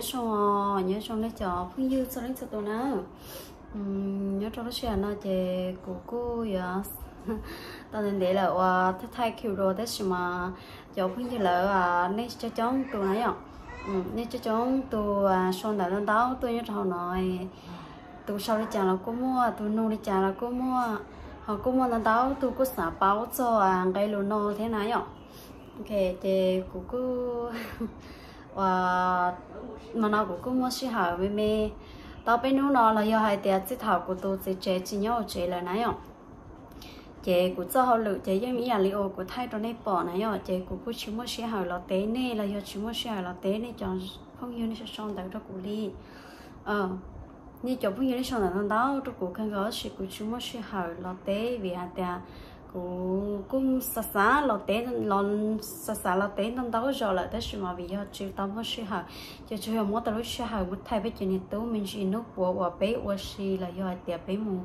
Nyob zoo, nyob zoo nej cov phooj ywg txhua leej txhua tus na. Nyob rau lub sij hawm no ces kuv kuj yuav tau ntev ntev lawm uas thaij thaij clip dua tab sis mas cov phooj ywg lawv nej coob coob tus na yom. Nej coob coob tus sau ntawv ntau ntau tuaj nyob rau hauv no. Tus sau li cas los kuj muaj, tus nug li cas los kuj muaj, ho kuj muaj ntau ntau tus kuj xav paub txog nqe lus no thiab na yom. Ok, ces kuv kuj, uas, hmo no kuv kuj muaj sij hawm me me tau peb hnub no los yog hais tias txij thaum kuv tus txiv tsev tsis nyob hauv tsev lawm na yom. Ces kuv txoj hauj lwm ces yeej ib yam li uas kuv thaij rau nej pom na yom, ces kuv kuj tsis muaj sij hawm los teb nej los yog tsis muaj sij hawm los teb nej cov phooj ywg nej sau sau ntawv rau kuv li. Nej cov phooj ywg nej sau ntawv ntau ntau rau kuv kawg nkaus tab sis kuv tsis muaj sij hawm los teb vim hais tias kuv kuj xav xav los teb, los xav xav los teb ntau ntau zaus lawm tab sis mas vim yog tsis tau muaj sij hawm, ces tsuas yog muab tau lub sij hawm mus thaij peb cov niam tub me ntsis hnub puav uas peb ua si los yog hais tias peb mus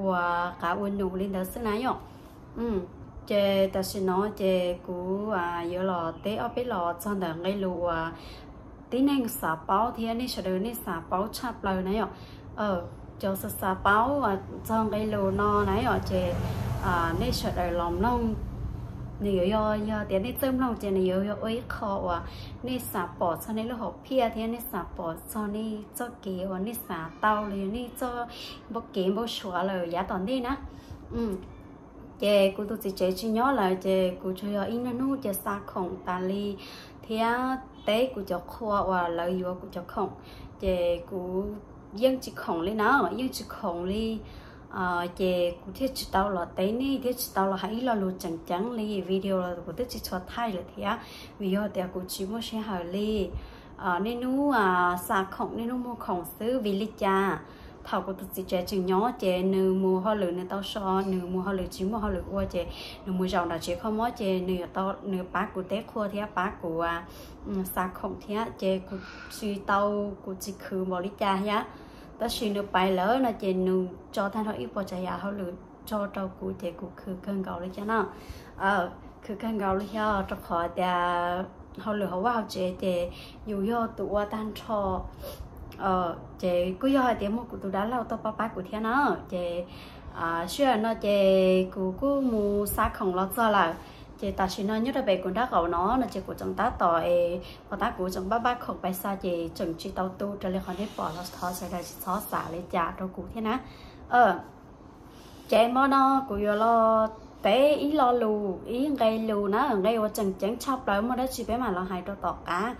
ua qav ua num li ntawd xwb na yom. Ces tam sim no ces kuv yuav los teb ob peb los txog ntawm nqe lus uas tib neeg xav paub thiab nej sawv daws nej xav paub tshaj plaws na yom. Cov xav xav paub txog nqe lus no na yom ces nej sawv daws los mloog. Nws yuav yog, yog tias nej txawj mloog ces nws yuav yog ua ib qho uas nej xav pom txog nej lub hom phiaj thiab nej xav pom txog nej txoj kev uas nej xav tau los yog nej txoj npau kev npau suav lawm yav tom ntej na. Ces kuv tus txiv tsev tsis nyob lawm ces kuv tsuas yog ib nyuag hnub ces xa khoom tas li thiab teb kuv cov qhua uas lawv yuav kuv cov khoom, ces kuv yeej tsis khoom li na, yeej tsis khoom li. Ces kuv thiaj tsis tau los teb nej thiab tsis tau los hais ib lo lus tseem ceeb li, video los kuv twb tsis tshua thaij lawm thiab vim yog tias kuv tsis muaj sij hawm li. Niaj hnub xa khoom niaj hnub muag khoom xwb vim li cas? Thaum kuv tus txiv tsev tseem nyob ces nws mus hauj lwm nws tau so, nws mus hauj lwm tsis muaj hauj lwm ua ces nws mus zaum nram tsev kho mob ces nws yuav tau, nws pab kuv teb qhua thiab pab kuv xa khoom thiab ces kuv tsis tau, kuv tsis khwv npaum li cas thiab. Tab sis nws pais lawm no ces nws tso tag nrho ib puas tsav yam hauj lwm tso rau kuv ces kuv khwv kawg nkaus li thiab na. Khwv kawg nkaus li thiab rau qhov tias hauj lwm hauv vaj hauv tsev ces yus yog tus ua tag nrho. Ces kuj yog hais tias muaj kuv tus dab laug tuaj pab pab kuv thiab na. Ces sij hawm no ces kuv kuj mus xa khoom los txog lawm. Ces tam sim no nyob rau pem kuv nraub qaum no no ces kuv tseem tab tom es pos tab kuv tseem pab pab khoom pais xa ces tseem tsis tau tu raws li qhov nej pom los thov sawv daws tsis txhob xav li cas rau kuv thiab na. Ces hmo no kuv yuav los teb ib lo lus ib nqe lus na, nqe uas tseem ceeb tshaj plaws muaj dab tsi peb mam los hais rau tom qab.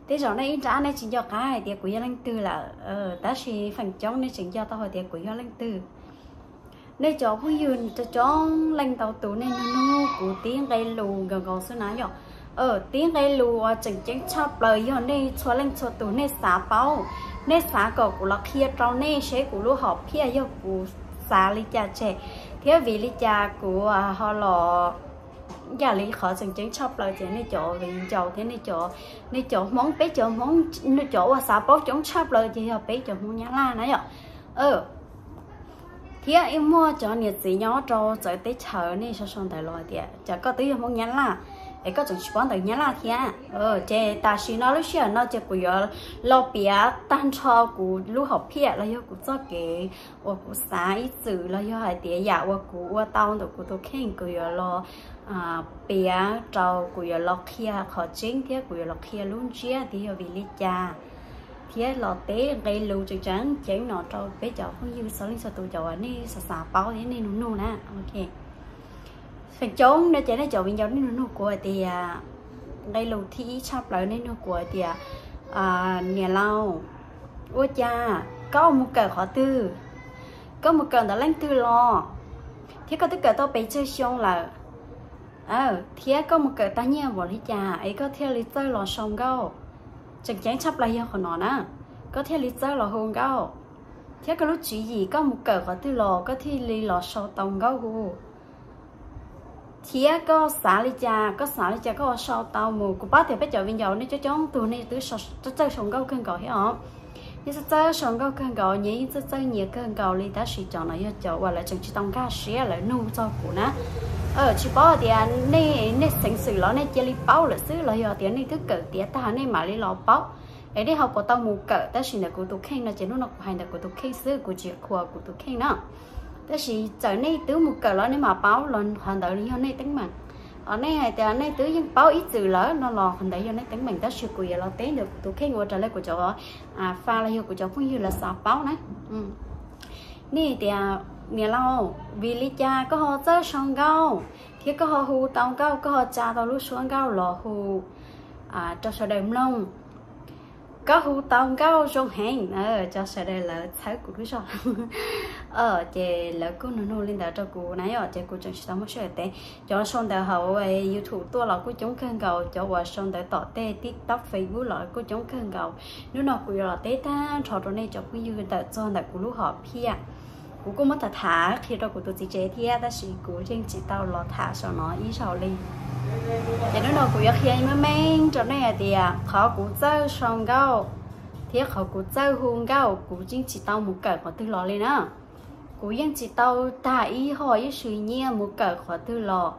Tej zaum nej ib nrab nej tsis nco qab hais tias kuv yog leej twg lawm, tab sis feem coob nej tseem nco tau hais tias kuv yog leej twg. Nej cov phooj ywg coob coob leej ntau tus nej nug nug kuv tib nqe lus nkaus nkaus xwb na yom. Tib nqe lus uas tseem ceeb tshaj plaws yog nej txhua leej txhua tus nej xav paub, nej xav kom kuv los qhia rau nej seb kuv lub hom phiaj yog kuv xav li cas tseg, thiab vim li cas kuv ho los, yam li qhov tseem ceeb tshaj plaws ces nej cov viv ncaus thiab nej cov Hmoob, peb cov Hmoob, nej cov uas xav paub coob tshaj plaws ces yog peb cov Hmoob Nyab Laj na yom. Thiab ib muaj cov niam txiv nyob rau txawv teb chaws nej sau sau ntawv los hais tias cas koj twb yog Hmoob Nyab Laj es koj tseem tsis paub ntawv Nyab Laj thiab. Ces tam sim no lub sij hawm no ces kuv yuav los piav tag nrho kuv lub hom phiaj los yog kuv txoj kev uas kuv xav ib txwm los yog hais tias yam uas kuv ua tau ntawm kuv tus kheej, kuv yuav los piav rau, kuv yuav los qhia qhov tseeb thiab kuv yuav los qhia lub ntsiab tias yog vim li cas, thiab los teb nqe lus tseem tseeb ceeb no rau peb cov phooj ywg txhua leej txhua tus cov uas nej xav xav paub thiab nej nug nug na. Ok, feem coob no ces nej cov viv ncaus nej nug nug kuv hais tias, nqe lus thib ib tshaj plaws nej nug kuv hais tias, niam laus, ua cas koj mus kawm qhov twg? Koj mus kawm ntawm leej twg los? Thiab koj twb kawm tau pes tsawg xyoo lawm? Thiab koj mus kawm tag nyiaj npaum li cas es koj thiaj li txawj los sau nkauj? Tseem ceeb tshaj plaws yog qhov no na, koj thiaj li txawj los hu nkauj. Thiab koj lub tswv yim koj mus kawm qhov twg los koj thiaj li los sau tau nkauj hu? Thiab koj xav li cas, koj xav li cas koj ua sau tau mus? Kuv paub tias peb cov viv ncaus nej coob coob tug nej twb txawj sau nkauj kawg nkaus thiab os. Nej txawj txawj sau nkauj kawg nkaus, nyias yeej txawj txawj nyias kawg nkaus li, tab sis cov no yog cov uas lawv tseem tsis tau nkag siab lawv nug txog kuv na. Tsis paub tias nej, nej xeev xwm los nej cia li paub lawm xwb los yog tias nej twb kawm tiav tag nej mam li los paub. Es nej ho puas tau mus kawm? Tab sis ntawm kuv tus kheej no ces hnub no kuv hais ntawm kuv tus kheej xwb, kuv tsis qhuas kuv tus kheej na. Tab sis txawm nej twb mus kawm los nej mam paub los qhov ntawd yog nej teeb meem. Nej hais tias nej twb yeej paub ib txwm lawm no los qhov ntawd yog nej teeb meem, tab sis kuv yuav los teb ntawm kuv tus kheej ua raws li kuv cov fa los yog kuv cov phooj ywg lawv xav paub na. Nej tias, niam laus, vim li cas koj ho txawj sau nkauj thiab koj ho hu tau nkauj, koj ho tsa tau lub suab nkauj los hu rau sawv daws mloog? Koj hu tau nkauj zoo heev, cov sawv daws lawv txhawb kuv lub zog. Ces lawv kuj nug nug li ntawd rau kuv na yom, ces kuv tseem tsis tau muaj sij hawm teb. Cov sau ntawv hauv YouTube tuaj los kuj coob kawg nkaus, cov uas sau ntawv tom tej TikTok, Facebook los kuj coob kawg nkaus. Hnub no kuv yuav los teb tag nrho rau nej cov phooj ywg ntawm txog ntawm kuv lub hom phiaj. Kuv kuj muab tham tham qhia rau kuv tus txiv tsev thiab, tab sis kuv yeej tsis tau los tham saum no ib zaug li. Ces hnub no kuv yuav qhia meej meej rau nej hais tias qhov kuv txawj sau nkauj thiab qhov kuv txawj hu nkauj, kuv yeej tsis tau mus kawm qhov twg los li na. Kuv yeej tsis tau tag ib hom ib swm nyiaj mus kawm qhov twg los,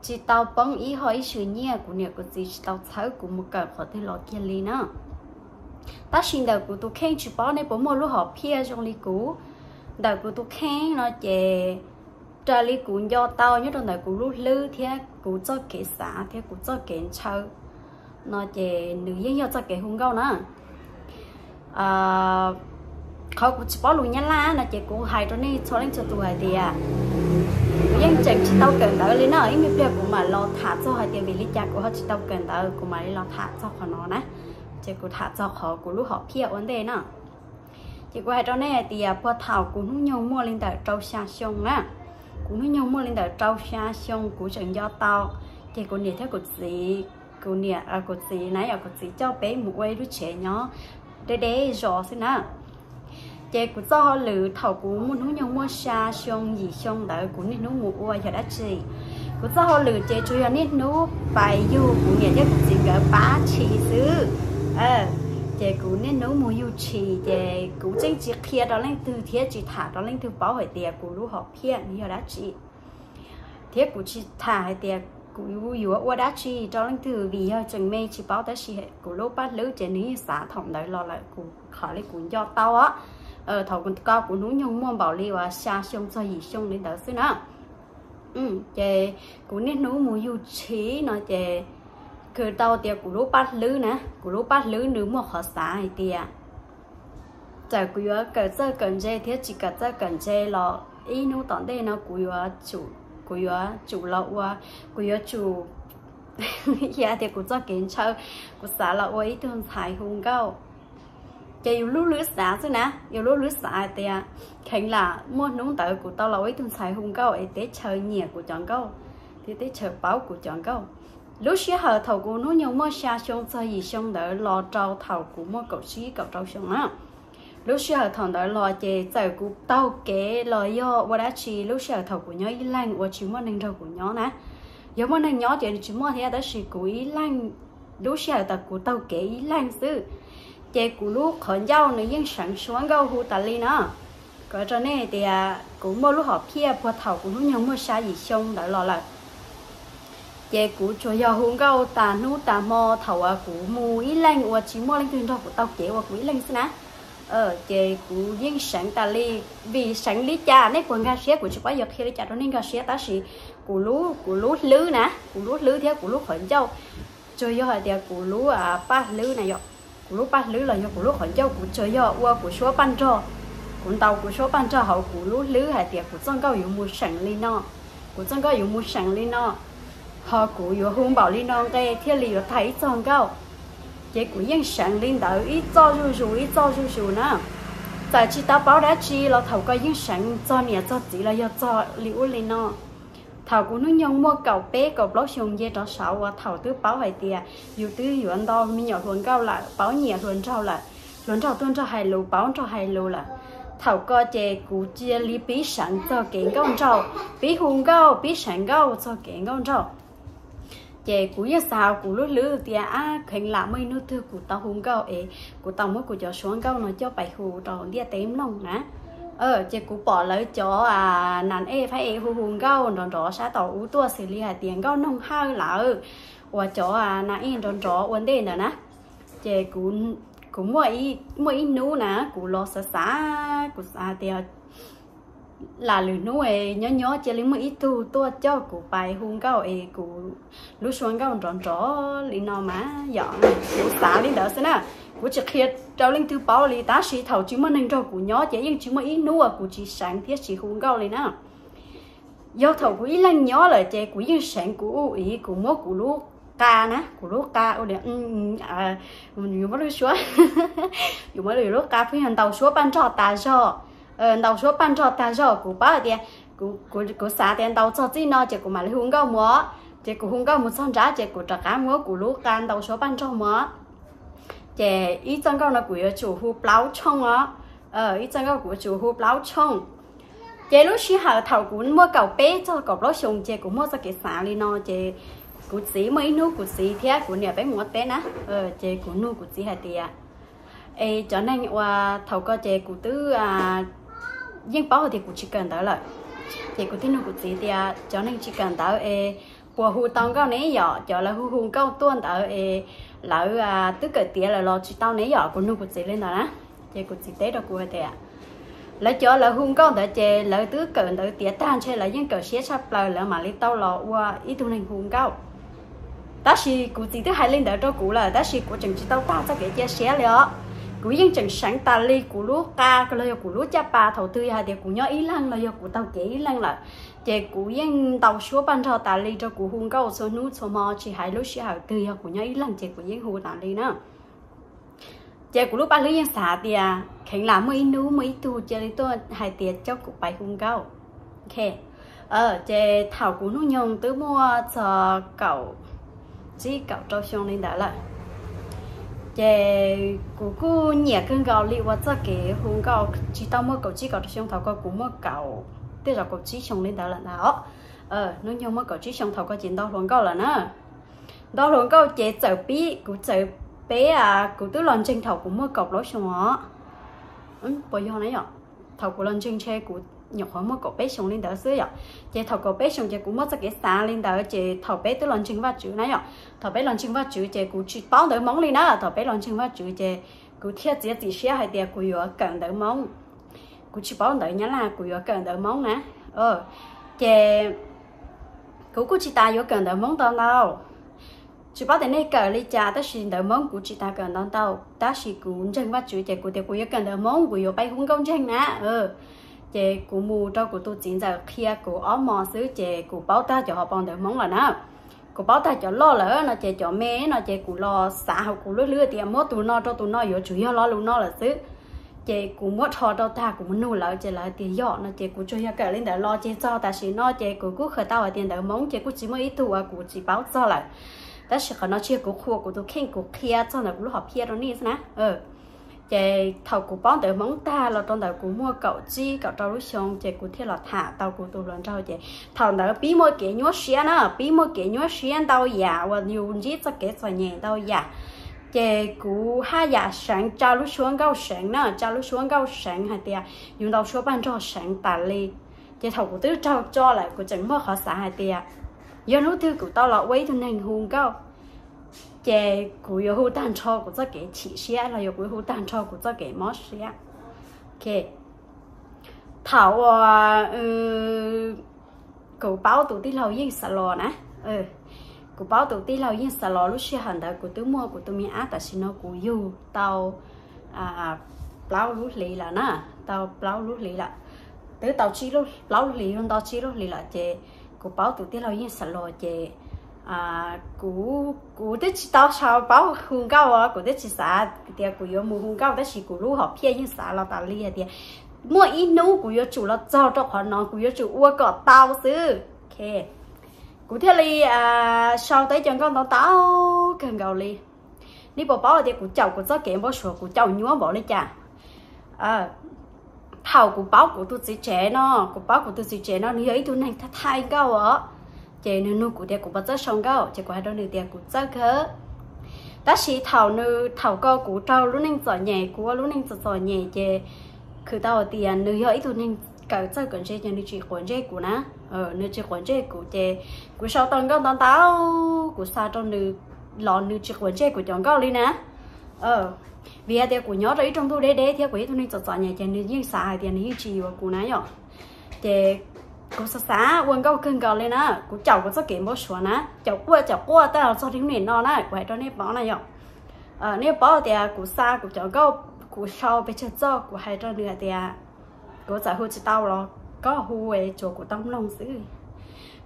tsis tau poob ib hom ib swm nyiaj, kuv niam kuv txiv tsis tau txhawb kuv mus kawm qhov twg los kiag li na. Tab sis ntawm kuv tus kheej tsis paub nej puas muaj lub hom phiaj zoo li kuv. Ntawm kuv tus kheej no ces raws li kuv nco tau nyob rau ntawm kuv lub hlwb thiab kuv txoj kev xav thiab kuv txoj kev ntshaw no ces nws yeej yog txoj kev hu nkauj na. Qhov kuv tsis paub lus Nyab Laj no ces kuv hais rau nej txhua leej txhua tus hais tias kuv yeej tseem tsis tau kawm ntawv li na. Ib me pliag kuv mam los tham txog hais tias vim li cas kuv ho tsis tau kawm ntawv, kuv mam li los tham txog qhov no na. Ces kuv tham txog qhov kuv lub hom phiaj ua ntej na. Ces kuv hais rau nej hais tias puag thaum kuv hnub nyoog muaj li ntawm rau xya xyoo na, kuv hnub nyoog muaj li ntawm rau xya xyoo kuv tseem nco tau, ces kuv niam thiab kuv txiv, kuv niam, kuv txiv na yom, kuv txiv coj peb mus ua ib lub tsev nyob deb deb zos xwb na. Ces kuv txoj hauj lwm thaum kuv muaj hnub nyoog muaj xya xyoo yim xyoo ntawd kuv niaj hnub mus ua yog dab tsi? Kuv txoj hauj lwm ces tsuas yog niaj hnub pais yug kuv niam thiab kuv txiv nkawd pab tshis xwb. Ces kuv niaj hnub mus yug tshis ces kuv tseem tsis qhia rau leej twg thiab tsis tham rau leej twg paub hais tias kuv lub hom phiaj nws yog dab tsi, thiab kuv tsis tham hais tias kuv yuav ua dab tsi rau leej twg vim yog tseem me tsis paub. Tab sis kuv lub paj hlwb ces nws yeej xav thaum ntawd los lawm, kuv qhov li kuv nco tau os. Thaum ko kuv hnub nyoog muaj npaum li uas xya xyoo txog yim xyoo li ntawd xwb na. Ces kuv niaj hnub mus yug tshis no ces kws tau tias kuv lub paj hlwb na, kuv lub paj hlwb nws muaj qhov xav hais tias txawm kuv yuav kawm txawj kawm ntse thiab tsis kawm txawj kawm ntse los ib hnub tom ntej no kuv yuav tsum, kuv yuav tsum los ua, kuv yuav tsum, yog tias kuv txoj kev ntshaw, kuv xav los ua ib tug ntxhais hu nkauj. Ces yus lub hlwb xav xwb na, yus lub hlwb xav hais tias kheev lam muaj hnub ntawd kuv tau los ua ib tug ntxhais hu nkauj es teb chaws nyiam kuv cov nkauj thiab teb chaws paub kuv cov nkauj. Lub sij hawm thaum kuv hnub nyoog muaj xya xyoo txog yim xyoo ntawd los rau thaum kuv muaj kaum tsib kaum rau xyoo na, lub sij hawm thaum ntawd los ces txawm kuv taug kev los yog ua dab tsi, lub sij hawm thaum kuv nyob ib leeg uas tsis muaj neeg nrog kuv nyob na, yog muaj neeg nyob ces nws tsis muaj thiab, tab sis kuv ib leeg, lub sij hawm thaum kuv taug kev ib leeg xwb, ces kuv lub qhov ncauj nws yeej seev suab nkauj hu tas li na. Kuv rau nej tias kuv muaj lub hom phiaj puag thaum kuv hnub nyoog muaj xya yim xyoo ntawd los lawm. Ces kuv tsuas yog hu nkauj tas hnub tas hmo thaum uas kuv mus ib leeg uas tsis muaj leej twg nrog kuv taug kev uas kuv ib leeg xwb na. Ces kuv yeej seev tas li, vim seev li cas nej puas nkag siab, kuv tsis paub yuav qhia li cas rau nej nkag siab, tab sis kuv lub, kuv lub hlwb na, kuv lub hlwb thiab kuv lub qhov ncauj, tsuas yog hais tias kuv lub paj hlwb na yom, kuv lub paj hlwb los yog kuv lub qhov ncauj, kuv tsuas yog ua kuv suab paj nrog, kuv ntaus kuv suab paj nrog hauv kuv lub hlwb hais tias kuv txoj nkauj yuav mus seem li no, kuv txoj nkauj yuav mus seem li no, ho kuv yuav hu npaum li no nqe thiaj li yuav tag ib txoj nkauj. Ces kuv yeej seev li ntawd ib txoj zuj zus ib txoj zuj zus na. Txawm tsis tau paub dab tsi los thaum ko yeej seev txog niam txog txiv los yog txog li ub li no. Thaum kuv hnub nyoog muaj kaum peb kaum plaub xyoo nce rov saud uas thaum twb paub hais tias yus twb yuav nto me nyuam hluas nkauj lawm, paub nyiam hluas nraug lawm, hluas nraug tuaj nrog hais lus, paub nrog hais lus lawm, thaum ko ces kuv cia li pib seev txog kev nkauj nraug, pib hu nkauj, pib seev nkauj txog kev nkauj nraug. Ces kuv yeej xav kuv lub hlwb tias ab, kheev lam muaj ib hnub twg kuv tau hu nkauj es kuv tau muab kuv cov suab nkauj no coj pais hu rau ntiaj teb mloog na. Ces kuv pom lawv cov nas ej phab ej hu hu nkauj nrov nrov sab tom ub tuaj xws li hais tias nkauj noog hawj lawm, uas cov nas ej nrov nrov ua ntej ntawd na. Ces kuv kuv muaj ib hnub na kuv los xav xav, kuv xav tias lam lwm hnub es nyob nyob cia li muaj ib tug tuaj coj kuv pais hu nkauj es kuv lub suab nkauj nrov nrov li no mas yom. Kuv xav li ntawd xwb na, kuv tsis qhia rau leej twg paub li, tab sis thaum tsis muaj neeg nrog kuv nyob ces yeej tsis muaj ib hnub uas kuv tsis seev thiab tsis hu nkauj li na. Yog thaum kuv ib leeg nyob lawm ces kuv yeej seev kuv ub i, kuv muab kuv lub qa na, kuv lub qa ua li, yuav muab lub suab, yuav muab lub qa pheej yog ntaus suab paj nrog tas zog, ntaus suab paj nrog tas zog. Kuv paub hais tias, kuv xav tias ntaus txog txij no ces kuv mam li hu nkauj mus, ces kuv hu nkauj mus txog nrab ces kuv rov qab muab kuv lub qa ntaus suab paj nrog mus. Ces ib txoj nkauj no kuv yuav tsum hu plaub tshooj os, ib txoj nkauj kuv yuav tsum hu plaub tshooj. Ces lub sij hawm thaum kuv muaj kaum peb txog kaum plaub xyoos ces kuv muaj txoj kev xav li no ces kuv txiv, muaj ib hnub kuv txiv thiab kuv niam peb mus ua teb na, ces kuv nug kuv txiv hais tias, es cov neeg uas thaum ko ces kuv twb yeej paub hais tias kuv tsis kawm ntawv lawm, ces kuv thiaj nug kuv txiv tias cov neeg tsis kawm ntawv es puas hu tau nkauj ne yom, cov lawv hu hu nkauj tuaj ntawd es lawv twb kawm tiav lawm los tsis tau ne yom? Kuv nug kuv txiv li ntawd na. Ces kuv txiv teb rau kuv hais tias lawv cov lawv hu nkauj ntawd ces lawv twb kawm ntawv tiav tag ntshe lawv yeej kawm siab tshaj plaws lawv mam li tau los ua ib tug neeg hu nkauj. Tab sis kuv txiv twb hais li ntawd rau kuv lawm tab sis kuv tseem tsis tau tag txoj kev cia siab li os. Kuv yeej tseem seev tas li kuv lub qa los yog kuv lub caj pas thaum twg yog hais tias kuv nyob ib leeg los yog kuv taug kev ib leeg lawm, ces kuv yeej ntaus suab paj nrog tas li rau kuv hu nkauj txhua hnub txhua hmo, tsis hais lub sij hawm twg yog kuv nyob ib leeg ces kuv yeej hu tas li na. Ces kuv lub paj hlwb yeej xav tias kheev lam muaj ib hnub muaj ib tug cia li tuaj hais tias coj kuv pais hu nkauj. Ces thaum kuv hnub nyoog twb muaj txog kaum tsib kaum rau xyoo li ntawd lawm, ces kuv kuj nyiam kawg nkaus li ua txoj kev hu nkauj. Tsis tau muaj kaum tsib kaum rau xyoo, thaum ko kuv muaj kaum, tej zaum kaum tsib xyoo li ntawd lawm ntag os. Hnub nyoog muaj kaum tsib xyoo, thaum ko ces ntau hluas nkauj lawm na. Ntau hluas nkauj ces txawm pib, kuv txawm peb, kuv twb los ntseeg thaum kuv muaj kaum plaub xyoo os. Puas yog na yom? Thaum kuv los ntseeg ntshe kuv nyuam qhuav muaj kaum peb xyoo li ntawd xwb yom. Ces thaum kaum peb xyoo ces kuv muaj txoj kev xav li ntawd ces thaum peb twb los ntseeg Vajtswv na yom. Thaum peb los ntseeg Vajtswv ces kuv tsis paub ntawv Hmoob li na. Thaum peb los ntseeg Vajtswv ces kuv thiaj txiav txim siab hais tias kuv yuav kawm ntawv Hmoob. Kuv tsis paub ntawv Nyab Laj, kuv yuav kawm ntawv Hmoob na. Ces kuv kuj tsis tas yuav kawm ntawv Hmoob ntau ntau. Tsis paub tias nej kawm li cas tab sis ntawv Hmoob kuv tsis tas kawm ntau ntau, tab sis kuv ntseeg Vajtswv ces kuv tias kuv yuav kawm ntawv Hmoob, kuv yuav pib hu nkauj ntseeg na. Ces kuv mus rau kuv tus txiv ntxawm qhia kuv ob hmos xwb ces kuv paub tag cov hauv paus ntawv Hmoob lawm na. Kuv paub tag cov loj lawm no ces cov me no ces kuv los xav hauv kuv lub hlwb tias muab tus no rau tus no yuav tsum yog lo lus no lawm xwb. Ces kuv muab rho rau tag kuv mus nug lawv ces lawv tias yog no ces kuv tsuas yog kawm li ntawd los ces txog tam sim no ces kuv kuj khaws tau hais tias ntawv Hmoob ces kuj tsis muaj ib tug uas kuv tsis paub txog lawm. Tab sis qhov no tsis yog kuv qhuas kuv tus kheej, kuv qhia txog ntawm kuv lub hom phiaj rau nej xwb na. Ces thaum kuv paub ntawv Hmoob tag los rau ntawm kuv muaj kaum tsib kaum rau lub xyoo ces kuv thiaj los tham tau kuv tus hluas nraug ces thaum ntawd pib muaj kev nyuaj siab na, pib muaj kev nyuaj siab ntau yam uas yus ntsib txoj kev txom nyem ntau yam. Ces kuv haj yam seev tsa lub suab nkauj seev na, tsa lub suab nkauj seev hais tias yus ntaus suab paj nrog seev tas li. Ces thaum kuv twb raug tso lawm kuv tseem muaj qhov xav hais tias yog hnub twg kuv tau los ua ib tug neeg hu nkauj ces kuv yuav hu tag nrho kuv txoj kev chim siab los yog kuv hu tag nrho kuv txoj kev mob siab. Thaum uas kuv paub tus tij laug Yeej Xav Los na, kuv paub tus tij laug Yeej Xav Los lub sij hawm ntawd kuv twb muaj kuv tus me ab, tam sim no kuv yug tau plaub lub hlis lawm na, tau plaub lub hlis lawm, twb tau plaub lub hlis yug nto tsib lub hlis lawm ces kuv paub tus tij laug Yeej Xav Los ces kuv, kuv twb tsis tau sau paub hu nkauj, kuv twb tsis xav tias kuv yuav mus hu nkauj tab sis kuv lub hom phiaj yeej xav los tas li hais tias muaj ib hnub kuv yuav tsum los txog rau qhov no, kuv yuav tsum ua kom tau xwb. Kuv thiaj li sau tau cov nkauj ntau ntau kawg nkaus li. Nej puas paub tias kuv caum kuv txoj kev npau suav kuv caum nyuaj npaum li cas? Thaum kuv paub kuv tus txiv tsev no, kuv paub kuv tus txiv tsev no nws yog ib tug neeg thaij nkauj os, ces nws nug kuv tias kuv puas txawj sau nkauj ces kuv hais rau nws tias kuv txawj kawg. Tab sis thaum nws, thaum ko kuv raug lub neej txom nyem, kuv ua lub neej txom txom nyem ces khwv tau tias nws yog ib tug neeg kawm txawj kawm ntse ces nws tsis quav ntsej kuv na. Nws tsis quav ntsej kuv ces kuv sau tau nkauj ntau ntau, kuv xa rau nws los nws tsis quav ntsej kuv cov nkauj li na. Vim hais tias kuv nyob rau ib rooj ntuj deb deb thiab kuv yog ib tug neeg txom txom nyem ces nws yeej xav hais tias nws yeej tsis yuav kuv na yom. Ces kuv xav xav ua nkauj kawg nkaus li na, kuv caum kuv txoj kev npau suav na, caum quaj caum quaj tab los txog li hnub niam no na, kuv hais rau nej paub na yom. Nej paub tias kuv xa kuv cov nkauj, kuv sau pes tsawg txoj, kuv hais rau nws hais tias kuv txawm hu tsis tau los koj hu es tsuas kuv tau mloog xwb.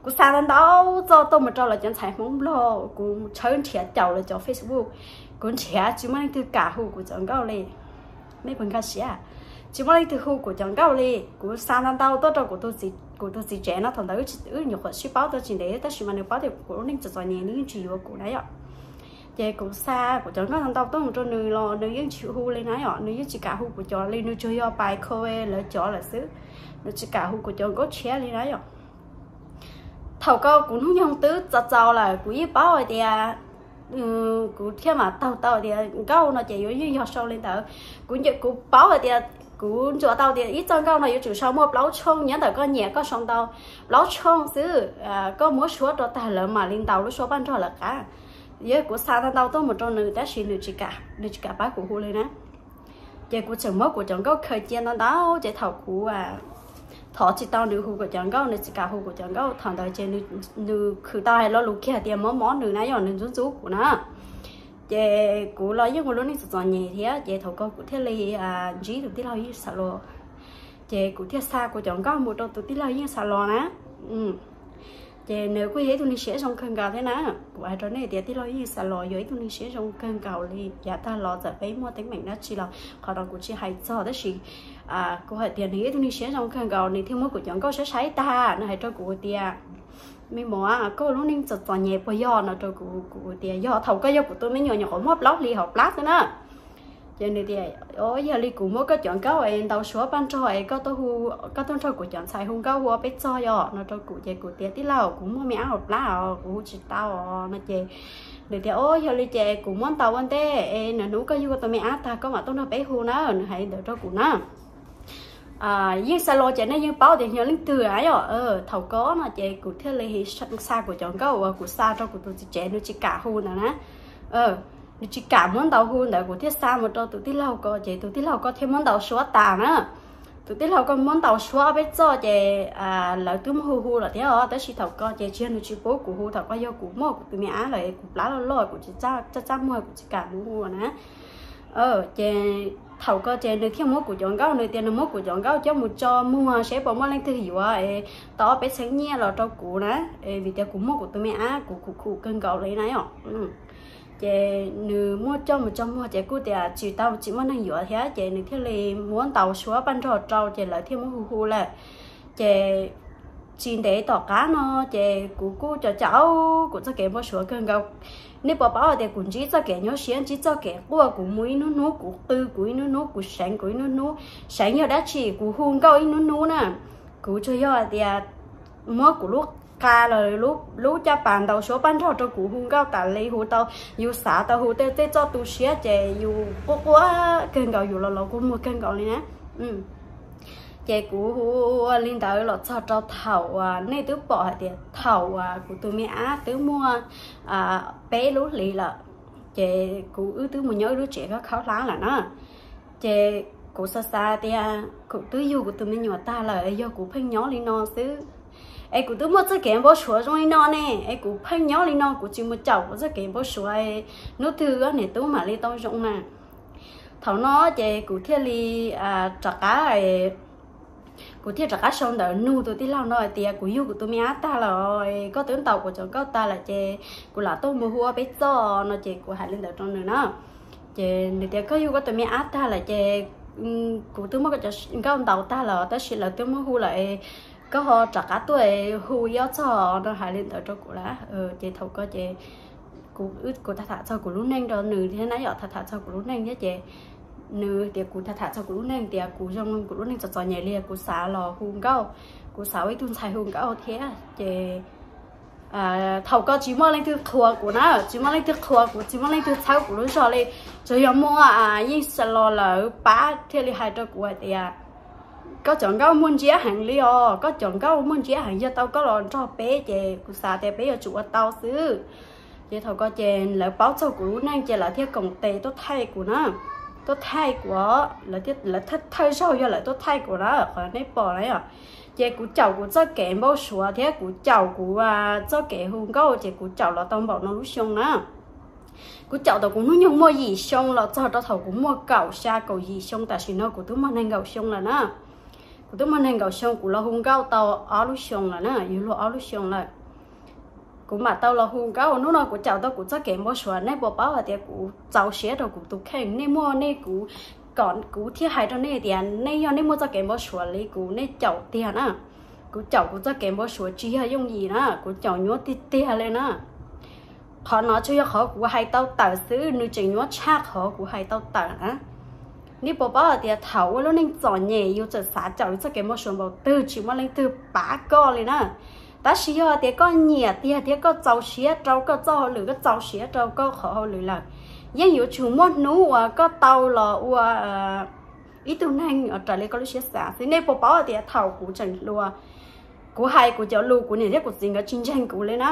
Kuv xa ntau ntau txoj tuaj mus rau lawv cov ntxhais Hmoob Nplog, kuv tshawb nrhiav caum lawv cov Facebook, kuv nrhiav tsis muaj leej twg kam hu kuv cov nkauj li. Nej puas nkag siab? Tsis muaj leej twg hu kuv cov nkauj li. Kuv xa ntau ntau tuaj rau kuv tus txiv tsev no, thaum ntawd wb nyuam qhuav sib paub tau tsis ntev tab sis mas nws paub tias kuv lub neej txom txom nyem nws yeej tsis yuav kuv na yom. Ces kuv xa kuv cov nkauj ntau ntau tuaj mus rau nws los nws yeej tsis hu li na yom, nws yeej tsis kam hu kuv cov li, nws tsuas yog pais kho lawv cov lawm xwb, nws tsis kam hu kuv cov nkauj tshiab li na yom. Thaum ko kuv hnub nyoog twb txaus txaus lawm, kuv yeej paub hais tias kuv thiaj mam taug tau tias nkauj no ces yuav yeej yog sau li ntawd. Kuv paub hais tias kuv ntsuas tau tias ib txoj nkauj no yuav tsum sau muaj plaub tshooj, nyob ntawm koj nyiam koj sau ntau plaub tshooj xwb, koj muab suab rau tag lawv mam li ntaus lub suab paj nrog lawv qab. Yog kuv xa ntau ntau tuaj mus rau nws tab sis nws tsis kam pab kuv hu li na. Ces kuv tseem muab kuv cov nkauj khaws cia ntau ntau ces thaum kuv thov tsis tau nws hu kuv cov nkauj, nws tsis kam hu kuv cov nkauj, thaum ntawd ces nws khwv tau hais lo lus kiag tias mob mob nws na yom, nws ntxub ntxub kuv na. Ces kuv los yeej ua lub neej txom txom nyem thiab ces thaum ko kuv thiaj li ntsib tus tij laug Yeej Xa Los. Ces kuv thiaj xa kuv cov nkauj mus rau tus tij laug Yeej Xa Los na. Ces nws kuj yog ib tug neeg siab zoo kawg nkaus thiab na. Kuv hais rau nej tias tij laug Yeej Xa Los yog ib tug neeg siab zoo kawg nkaus li, yav tag los txawm peb muaj teeb meem dab tsi los qhov no kuv tsis hais txog tab sis kuv hais tias nws yog ib tug neeg siab zoo kawg nkaus, nws thiaj muab kuv cov nkauj saib saib tag nws hais rau kuv tias, me muam, koj lub neej txom txom nyem puas yog no rau kuv, kuv tias yog, thaum koj yog kuv tus me nyuam nyuam qhuav muaj plaub hlis hauv plab xwb na. Ces nws tias, o, yog li kuv muab koj cov nkauj es ntaus suab paj nrog es koj tuaj nrog kuv cov ntxhais hu nkauj hu ob peb txog yom no rau kuv. Ces kuv tias tij laug, kuv muaj me ab hauv plab os, kuv hu tsis tau os no ces nws tias, o, yog li ces kuv muab ntaus ua ntej es nws hnub koj yug koj tus me ab tag koj mam tuaj nrog peb hu na, nws hais li ntawd rau kuv na. Yeej Xa Los ces nej yeej paub tias yog leej twg a yom. Thaum ko no ces kuv thiaj li xa kuv cov nkauj uas kuv xa rau kuv tus txiv tsev nws tsis kam hu ntawd na. Nws tsis kam muab ntaus hu ntawd kuv thiaj xa mus rau tus tij laug ko ces tus tij laug ko thiaj muab ntaus suab tas na. Tus tij laug ko muab ntaus suab ob peb txoj ces lawv twb muab hu hu lawm thiab os, tab sis thaum ko ces tsis yog nws tsis pub kuv hu, thaum ko yog kuv muaj kuv tus me ab lawm kuv plab loj loj kuv tsis txaj txaj muag kuv tsis kam mus hu na. Ces thaum ko ces nws thiaj muab kuv cov nkauj, nws tias nws muab kuv cov nkauj coj mus tso muag seb puas muaj leej twg yuav es tau ob peb txheeb nyiaj los rau kuv na, vim tias kuv muaj kuv tus me ab kuv khum khum kawg nkaus li na yom. Ces nws muab coj mus tso muag ces kuj tias tsis tau, tsis muaj neeg yuav thiab ces nws thiaj li muab ntaus suab paj nrog rau ces lawv thiaj muab hu hu lawm. Ces tsis ntev tom qab no ces kuv kuj caum caum kuv txoj kev npau suav kawg nkaus. Nej puas paub hais tias kuv ntsib txoj kev nyuaj siab, ntsib txoj kev quaj, kuv mus ib hnub hnub kuv qw, kuv ib hnub hnub kuv seev, kuv ib hnub hnub seev yog dab tsi, kuv hu nkauj ib hnub hnub na. Kuv tsuas yog hais tias muab kuv lub qa los lub caj pas ntaus suab paj nrog rau kuv hu nkauj tas li, hu tau, yus xav tau hu tej tej txoj tu siab ces yus quaj quaj kawg nkaus, yus los los kua muag kawg nkaus li na. Ces kuv hu ua li ntawd los txog rau thaum uas nej twb pom hais tias thaum uas kuv tus me ab twb muaj peb lub hlis lawm, ces kuv wb twb mus nyob wb lub tsev khaub khaub hlab lawm na. Ces kuv xav xav tias kuv twb yug kuv tus me nyuam tag lawm, yog kuv pheej nyob li no xwb, es kuv twb muaj txoj kev npau suav zoo li no ne, es kuv pheej nyob li no kuv tsis mus caum kuv txoj kev npau suav, hnub twg niam tub mam li tau zoo na. Thaum no ces kuv thiaj li rov qab, kuv thiaj rov qab sau ntawv nug tus tij laug no hais tias kuv yug kuv tus me ab tag lawm, koj twb ntaus kuv cov nkauj tag lawm ces kuv lam tuaj mus hu ob peb txoj no ces kuv hais li ntawd rau nws na. Ces nws tias koj yug koj tus me ab tag lawm ces kuv twb muab koj cov nkauj ntaus tag lawm tab sis lawv twb muab hu lawm, koj ho rov qab tuaj hu ib ob txoj no, hais li ntawd rau kuv lawm. Ces thaum ko ces kuv tham tham txog kuv lub neej rau nws thiab na yom, tham tham txog kuv lub neej thiab ces nws tias kuv tham tham txog kuv lub neej tias kuv zoo kuv lub neej txom txom nyem li, kuv xav los hu nkauj, kuv xav ua ib tug ntxhais hu nkauj thiab ces thaum ko tsis muaj leej twg qhuas kuv na, tsis muaj leej twg qhuas kuv, tsis muaj leej twg txhawb kuv lub zog li, tsuas yog muaj Yeej Xa Los lawv pab thiaj li hais rau kuv hais tias koj cov nkauj muaj ntsiab heev li os, koj cov nkauj muaj ntsiab heev, yog tau koj los nrog peb ces kuv xav tias peb yuav tsum ua tau xwb. Ces thaum ko ces lawv paub txog kuv lub neej ces lawv thiaj koom tes tuaj thaij kuv na, tuaj thaij kuv, lawv thawj zaug yog lawv tuaj thaij kuv na, qhov nej pom na yom. Ces kuv caum kuv txoj kev npau suav thiab kuv caum kuv txoj kev hu nkauj ces kuv caum los tau npaum no lub xyoo na. Kuv caum tau kuv hnub nyoog muaj yim xyoo los txog rau thaum kuv muaj kaum xya kaum yim xyoo, tam sim no kuv twb muaj nees nkaum xyoo lawm na. Kuv twb muaj nees nkaum xyoo, kuv los hu nkauj tau ob lub xyoo lawm na, yuav luag ob lub xyoo lawm. Kuv mam tau los hu nkauj, hnub no kuv caum tau kuv txoj kev npau suav, nej puas paub hais tias kuv txaus siab rau kuv tus kheej, nej muaj nej kuv, kom kuv thiaj hais rau nej tias nej yog nej muaj txoj kev npau suav li kuv nej caum tiag na. Kuv caum kuv txoj kev npau suav tsis yog yooj yim na, kuv caum nyuaj tiag tiag li na. Qhov no tsuas yog qhov kuv hais tau tawm xwb, nws tseem nyuaj tshaj qhov kuv hais tau tawm na. Nej puas paub hais tias thaum ua lub neej txom nyem yus txawm xav caum yus txoj kev npau suav npaum twg tsis muaj leej twg pab koj li na. Tab sis yog tias koj nyiam tiag thiab koj txaus siab rau koj txoj hauj lwm, koj txaus siab rau koj qhov hauj lwm lawm, yeej yuav tsum muaj hnub uas koj tau los ua ib tug neeg raws li koj lub siab xav xwb. Nej puas paub hais tias thaum kuv tseem hluas, kuv hais kuv cov lus kuv niam thiab kuv txiv nkawd tsis ntseeg kuv li na.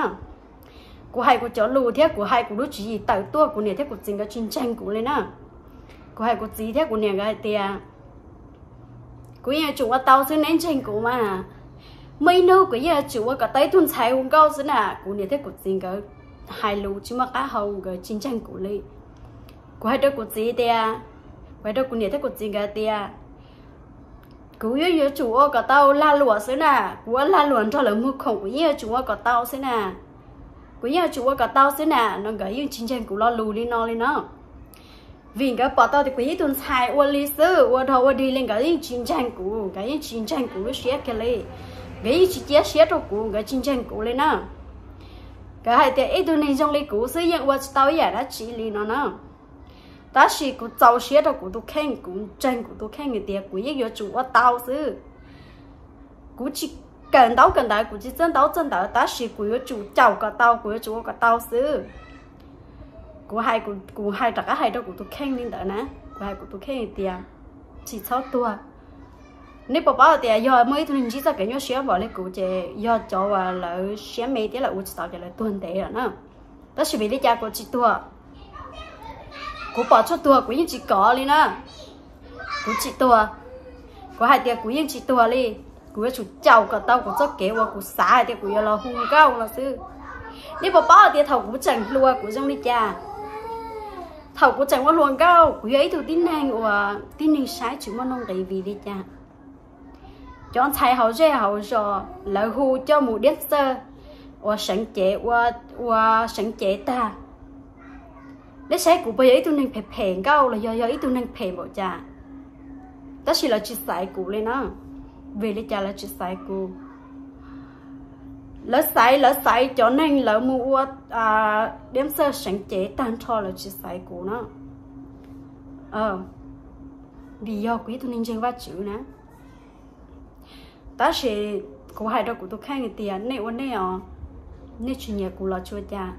Kuv hais kuv cov lus thiab kuv hais kuv lub tswv yim tawm tuaj kuv niam thiab kuv txiv nkawd tsis ntseeg kuv li na. Kuv hais kuv txiv thiab kuv niam nkawd hais tias kuv yeej yuav tsum ua tau xwb, neb ntseeg kuv mas. Muaj ib hnub kuv yeej yuav tsum ua kom tau ib tug ntxhais hu nkauj xwb na. Kuv niam thiab kuv txiv nkawd hais lus tsis muaj qab hau, nkawd tsis ntseeg kuv li. Kuv hais rau kuv txiv tias, kuv hais rau kuv niam thiab kuv txiv nkawd tias kuv yeej yuav tsum ua kom tau lag luam xwb na, kuv ua lag luam nrog lawv muag khoom kuv yeej yuav tsum ua kom tau xwb na. Kuv yeej yuav tsum ua kom tau xwb na no, nkawd yeej tsis ntseeg kuv lo lus li no li no. Vim nkawd pom tau tias kuv yog ib tug ntxhais ua li xwb, ua dog ua dig li, nkawd yeej tsis ntseeg kuv, nkawd yeej tsis ntseeg kuv lub siab kiag li. Nkawd yeej tsis cia siab rau kuv, nkawd tsis ntseeg kuv li na. Nkawd hais tias ib tug neeg zoo li kuv xwb yeej ua tsis tau ib yam dab tsi li no na. Tab sis kuv txaus siab rau kuv tus kheej, kuv ntseeg kuv tus kheej hais tias kuv yeej yuav tsum ua tau xwb. Kuv tsis kawm ntaub kawm ntawv, kuv tsis txawj ntaub txawj ntawv, tab sis kuv yuav tsum caum kom tau, kuv yuav tsum ua kom tau xwb. Kuv hais, kuv hais rov qab hais rau kuv tus kheej li ntawd na, kuv hais kuv tus kheej hais tias tsis txhob tuag. Nej puas paub tias yog muaj ib tug neeg ntsib txoj kev nyuaj siab npaum li kuv ces yog cov uas lawv siab me thiab lawv ua tsis tau ces lawv tuag ntev lawm na. Tab sis vim li cas kuv tsis tuag? Kuv pom tshuaj tuag kuv yeej tsis kov li na. Kuv tsis tuag. Kuv hais tias kuv yeej tsis tuag li. Kuv yuav tsum caum kom tau kuv txoj kev uas kuv xav hais tias kuv yuav los hu nkauj no xwb. Nej puas paub hais tias thaum kuv tseem hluas kuv zoo li cas? Thaum kuv tseem ua hluas nkauj kuv yog ib tug tib neeg uas tib neeg saib tsis muaj nuj nqis. Vim li cas? Cov ntxhais hauv zej hauv zos lawv hu coj mus diab txawj, ua seev cev, ua seev cev tag. Nej saib kuv puas yog ib tug neeg phem phem nkauj los yog yog ib tug neeg phem npaum cas? Tab sis lawv tsis xaiv kuv li na. Vim li cas lawv tsis xaiv kuv? Lawv xaiv, lawv xaiv cov neeg lawv mus ua diab txawj seev cev tag nrho, lawv tsis xaiv kuv na. Vim yog kuv ib tug neeg ntseeg Vajtswv na. Tab sis kuv hais rau kuv tus kheej hais tias nej ua nej os, nej tsis nyiam kuv los tsis ua cas.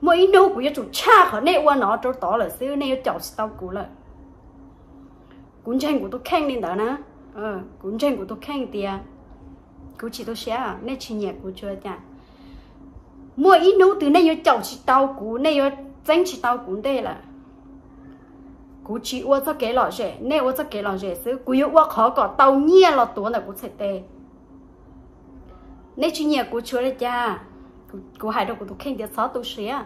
Muaj ib hnub kuv yuav tsum tshaj qhov nej ua no rau tod lawm xwb, nej yuav caum tsis tau kuv lawm. Kuv ntseeg kuv tus kheej li ntawd na. Kuv ntseeg kuv tus kheej tias kuv tsis tu siab, nej tsis nyiam kuv tsis ua cas. Muaj ib hnub twg nej yuav caum tsis tau kuv, nej yuav txeeb tsis tau kuv ntej lawm. Kuv tsis ua txoj kev lom zem, nej ua txoj kev lom zem xwb. Kuv yuav ua qhov kom tau nyiaj los tuav ntawm kuv txhais tes. Nej tsis nyiam kuv tsis ua li cas. Kuv hais rau kuv tus kheej tias txhob tu siab.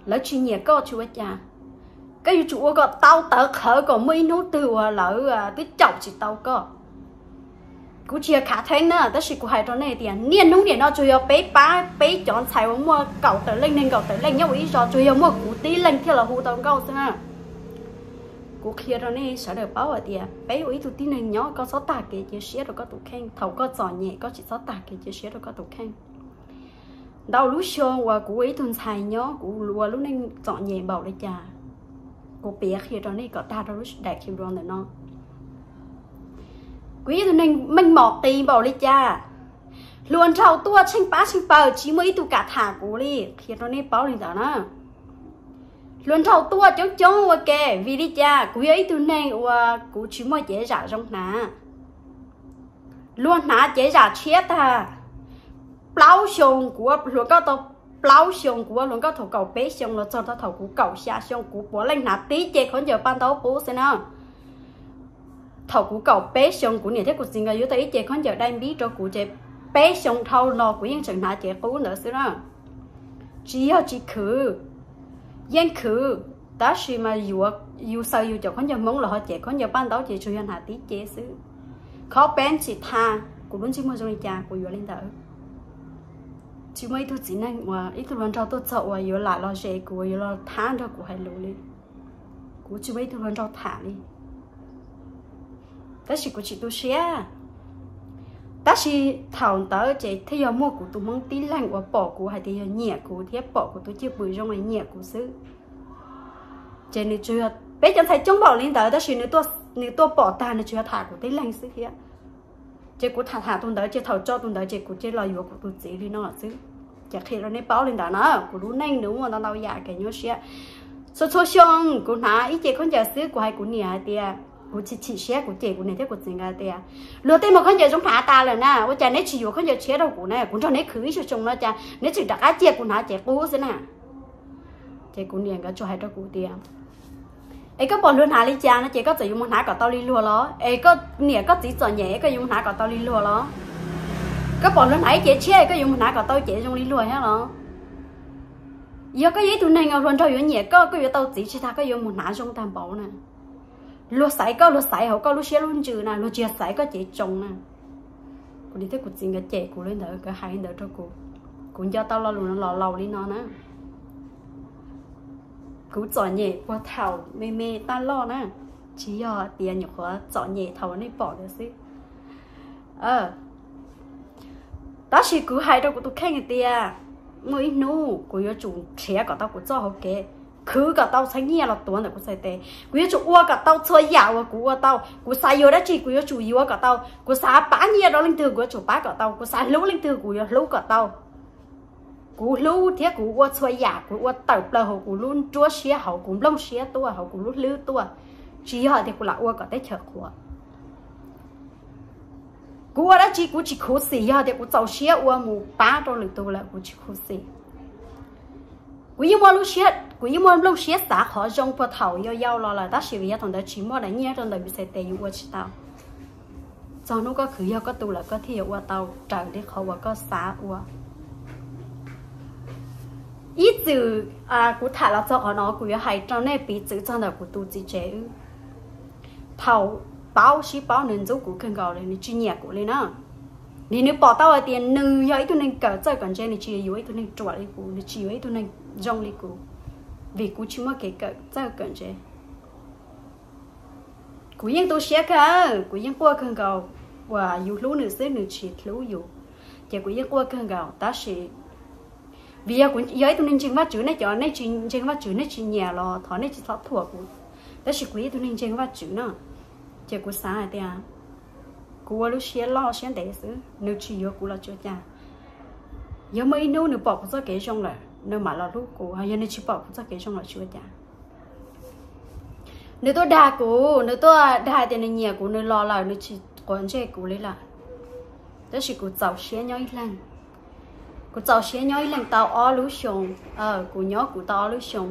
Lawv tsis nyiam koj tsis ua cas. Koj yuav tsum ua kom tau tawv qhawv kom muaj ib hnub twg uas lawv twb caum tsis tau koj. Kuv tsis yog khav theeb na, tab sis kuv hais rau nej tias niaj hnub nim no tsuas yog peb pab peb cov ntxhais uas muaj kaum tawm leej, nees nkaum tawm leej nyob ua ib zos, tsuas yog muaj kuv tib leeg thiaj los hu tau nkauj xwb na. Kuv qhia rau nej sawv daws paub hais tias peb ua ib tug tib neeg nyob, koj txhob tag kev cia siab rau koj tus kheej. Thaum koj txom nyem koj tsis txhob tag kev cia siab rau koj tus kheej. Ntau lub xyoo uas kuv ua ib tug ntxhais nyob, kuv ua lub neej txom nyem npaum li cas, kuv piav qhia rau nej kom tag rau lub daim video ntawm no. Kuv ib tug neeg meej mom qis npaum li cas, hluas nraug tuaj tsheej pab tsheej pawg tsis muaj ib tug kam tham kuv li, qhia rau nej paub li ntawd na. Hluas nraug tuaj coob coob ua ke, vim li cas? Kuv yog ib tug neeg uas kuv tsis muaj cev zam zoo hnav. Luag hnav cev zam tshiab tag. Plaub xyoo kuv ua hluas nkauj tau plaub xyoo, kuv ua hluas nkauj thaum kaum peb xyoo los txog thaum kuv kaum xya xyoo, kuv puav leej hnav tib ce khaub ncaws paj ntaub qub xwb na. Thaum kuv kaum peb xyoo, kuv niam thiab kuv txiv nkawd yuav tau ib ce khaub ncaws dai npib rau kuv, ces peb xyoo dhau los kuv yeej tseem hnav cev qub ntawd xwb na. Tsis yog tsis khwv, yeej khwv, tab sis mas yuav, yus xaws yus cov khaub ncaws Hmoob los ho cev khaub ncaws paj ntaub ces tsuas yog hnav tib ce xwb. Khob peb tsis tha, kuv lub ntsej muag zoo li cas kuv yuav li ntawd. Tsis muaj ib tug txiv neej uas ib tug hluas nraug tuaj txog uas yuav lam los zes kuv, yuav los thab nrog kuv hais lus li. Kuv tsis muaj ib tug hluas nraug tham li. Tab sis kuv tsis tu siab. Tab sis thaum ntawd ces thiaj yog muaj kuv tus Hmoob tib leeg uas pom kuv hais tias yog nyiam kuv thiab pom kuv tus cwj pwm zoo es nyiam kuv xwb. Ces nws tsuas yog peb cov ntxhais coob npaum li ntawd tab sis nws tuaj pom tag nws tsuas yog tham kuv tib leeg xwb thiab. Ces kuv tham tham tus ntawd ces thaum tso tus ntawd ces kuv cia los yuav kuv tus txiv li no xwb. Ces qhia rau nej paub li ntawd na, kuv lub neej nws muaj ntau ntau yam kev nyuaj siab. Txhua txhua xyoo kuv hnav ib ce khaub ncaws xwb kuv hais kuv niam hais tias, kuv chim chim siab kuv cem kuv niam thiab kuv txiv nkawd hais tias, luag tej muag khaub ncaws zoo hnav tas lawm na, ua cas neb tsis yuav khaub ncaws tshiab rau kuv na, kuv nrog neb khwv ib zaug xyoo no cas neb tseem rov qab cia kuv hnav cev qub xwb na. Ces kuv niam nkawd tsuas hais rau kuv tias, es koj pom luag hnav li cas no ces koj txawm yuav mus hnav kom tau li luag los? Es koj niam koj txiv txom nyem es koj yuav mus hnav kom tau li luag los? Koj pom luag hnav ib cev tshiab es koj yuav mus hnav kom tau cev zoo li luag thiab los? Yog koj yog ib tug neeg hluas nraug yuav nyiam koj, koj yuav tau txiv tsis tas koj yuav mus hnav zoo tag npaum na. Luag xaiv koj, luag xaiv hauv koj lub siab lub ntsws na, luag tsis yog xaiv koj cev tsoo na. Kuv niam thiab kuv txiv nkawd cem kuv li ntawd, nkawd hais li ntawd rau kuv. Kuv nco tau lo lus no los laus li no na. Kuv txom nyem puag thaum me me taj loj na, tsis yog tias nyuam qhuav txom nyem thaum uas nej pom ntawd xwb. Tab sis kuv hais rau kuv tus kheej hais tias, muaj ib hnub kuv yuav tsum nrhiav kom tau kuv txoj hauv kev, khwv kom tau txhais nyiaj los tuav ntawm kuv txhais tes. Kuv yuav tsum ua kom tau txhua yam uas kuv ua tau. Kuv xav yuav dab tsi kuv yuav tsum yuav kom tau. Kuv xav pab nyiaj rau leej twg kuv yuav tsum pab kom tau. Kuv xav hlub leej twg kuv yuav hlub kom tau. Kuv hlub thiab kuv ua txhua yam, kuv ua tawm plaws hauv kuv lub nruab siab, hauv kuv nplooj siab tuaj, hauv kuv lub hlwb tuaj. Tsis yog tias kuv lam ua kom teb chaws qhuas. Kuv ua dab tsi kuv tsis khuv xim, yog tias kuv txaus siab ua mus pab rau lwm tus lawm kuv tsis khuv xim. Kuv yeej muaj lub siab, kuv yeej muaj nplooj siab xav qhov zoo puag thaum yau yau los lawm, tab sis vim yog thaum ntawd tsis muaj daim nyiaj rau ntawm yus txhais tes yus ua tsis tau. Txog hnub koj khwv yog koj tu lawm koj thiaj yuav ua tau raws li qhov uas koj xav ua. Ib txwm kuv tham los txog qhov no kuv yuav hais rau nej piv txwv txog ntawm kuv tus txiv tsev wb. Thaum paub sib paub nws ntxub kuv kawg nkaus li, nws tsis nyiam kuv li na. Vim nws pom tau hais tias nws yog ib tug neeg kawm txawj kawm ntse, nws tsis yuav ib tug neeg ruam li kuv, nws tsis yuav ib tug neeg zoo li kuv, vim kuv tsis muaj kev kawm txawj kawm ntse. Kuv yeej tu siab kawg, kuv yeej quaj kawg nkaus, uas yus hlub nws xwb nws tsis hlub yus, ces kuv yeej quaj kawg nkaus. Tab sis vim yog kuv yog ib tug neeg ntseeg Vajtswv, nej cov nej tsis ntseeg Vajtswv nej tsis nyiam los thov nej tsis txhob thuam kuv, tab sis kuv yog ib tug neeg ntseeg Vajtswv na, ces kuv xav hais tias kuv ua lub siab loj siab ntev xwb, nws tsis yuav kuv los tsis ua cas. Yog muaj ib hnub nws pom kuv txoj kev zoo lawm nws mam los hlub kuv, yog nws tsis pom kuv txoj kev zoo los tsis ua cas. Nws tuaj dag kuv, nws tuaj dag tias nws nyiam kuv, nws los lawm nws tsis quav ntsej kuv li lawm. Tab sis kuv txaus siab nyob ib leeg. Kuv txaus siab nyob ib leeg tau ob lub xyoo. Kuv nyob kuv tau ob lub xyoo.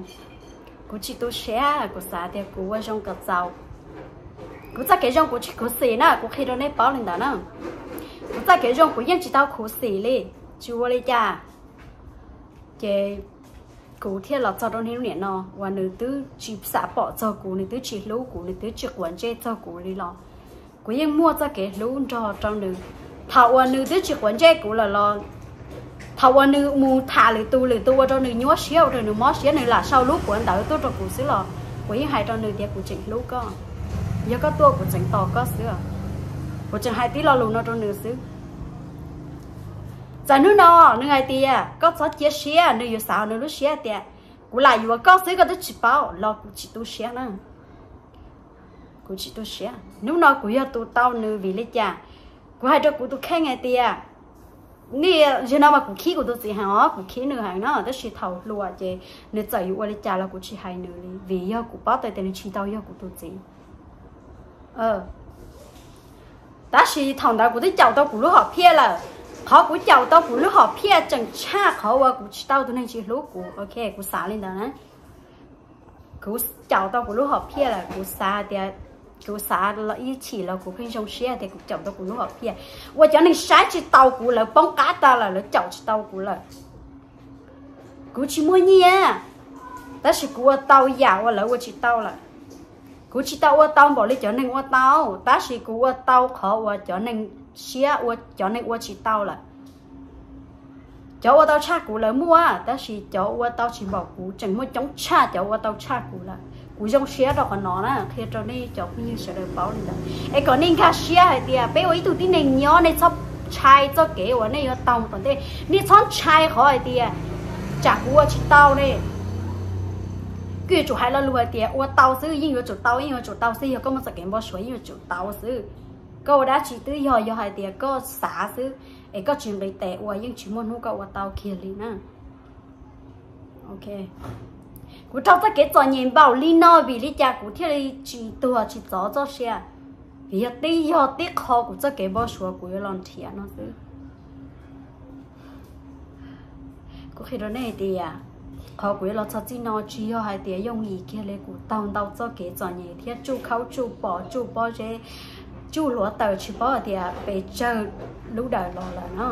Kuv tsis tu siab, kuv xav tias kuv ua zoo kom txaus. Kuv txoj kev zoo kuv tsis khuv xim na, kuv qhia rau nej paub li ntawd na. Kuv txoj kev zoo kuv yeej tsis tau khuv xim li, tsis ua li cas. Ces kuv thiaj los txog rau niaj hnub niam no uas nws twb tsis xav pom txog kuv, nws twb tsis hlub kuv, nws twb tsis quav ntsej txog kuv li los kuv yeej muaj txoj kev hlub nrog rau nws. Thaum uas nws twb tsis quav ntsej kuv lawm los, thaum uas nws mus tham lwm tus, lwm tus ua rau nws nyuaj siab, ua rau nws mob siab, nws lam sau lub puav ntawv tuaj rau kuv xwb los kuv yeej hais rau nws tias kuv tseem hlub koj, yog koj tuaj kuv tseem tos koj xwb. Kuv tseem hais tib lo lus no rau nws xwb. Txawm hnub no nws hais tias koj txhob cia siab, nws yuav xav nws lub siab tias kuv lam yuav koj xwb koj twb tsis paub los kuv tsis tu siab na. Kuv tsis tu siab. Hnub no kuv yog tus tau nws vim li cas? Kuv hais rau kuv tus kheej hais tias, nej, zaum no mas kuv khib kuv tus txiv heev os, kuv khib nws heev na, tab sis thaum hluas ces nws txawm yuav ua li cas los kuv tsis hais nws li, vim yog kuv paub tau tias nws tsis tau yog kuv tus txiv. Tab sis thaum ntawd kuv twb caum tau kuv lub hom phiaj lawm. Qhov kuv caum tau kuv lub hom phiaj tseem tshaj qhov uas kuv tsis tau tus neeg tsis hlub kuv. Ok, kuv xav li ntawd na. Kuv caum tau kuv lub hom phiaj lawm, kuv xav tias, kuv xav ib chim los kuv pheej zoo siab tias kuv caum tau kuv lub hom phiaj. Ua cov neeg saib tsis taus kuv, lawv poob qab tag lawm, lawv caum tsis tau kuv lawm. Kuv tsis muaj nyiaj, tab sis kuv ua tau yam uas lawv ua tsis tau lawm. Kuv tsis tau ua tau npaum li cov neeg ua tau, tab sis kuv ua tau qhov uas cov neeg siab ua, cov neeg ua tsis tau lawm. Cov ua tau tshaj kuv lawv muaj, tab sis cov ua tau tsis npaum kuv tseem muaj coob tshaj cov ua tau tshaj kuv lawm. Kuv zoo siab rau qhov no na, qhia rau nej cov phooj ywg sawv daws paub li ntawd. Es kom nej nkag siab hais tias peb ua ib tug tib neeg nyob, nej txhob ntshai txoj kev uas nej yuav tau tom ntej. Nej txhob ntshai qhov hais tias tsam kuv ua tsis tau ne. Kuj yuav tsum hais lo lus hais tias ua tau xwb, yeej yuav tsum tau, yeej yuav tsum tau xwb. Yog koj muaj txoj kev npau suav yeej yuav tsum tau xwb. Koj ua dab tsi twb yog, yog hais tias koj xav xwb, es koj tsis nqis tes ua yeej tsis muaj hnub koj ua tau kiag li na. Ok, kuv raug txoj kev txom nyem npaum li no vim li cas kuv thiaj li tsis tuag tsis txov txoj sia? Vim yog tib, yog tib qho kuv txoj kev npau suav kuv yuav los nrhiav no xwb. Kuv qhia rau nej tias qhov kuv yuav los txog txij no tsis yog hais tias yooj yim kiag li, kuv taug ntau txoj kev txom nyem thiab tsuj khaub tsuj pos tsuj pob zeb, tsuj hluav taws tsis paub hais tias pes tsawg lub dawm los lawm no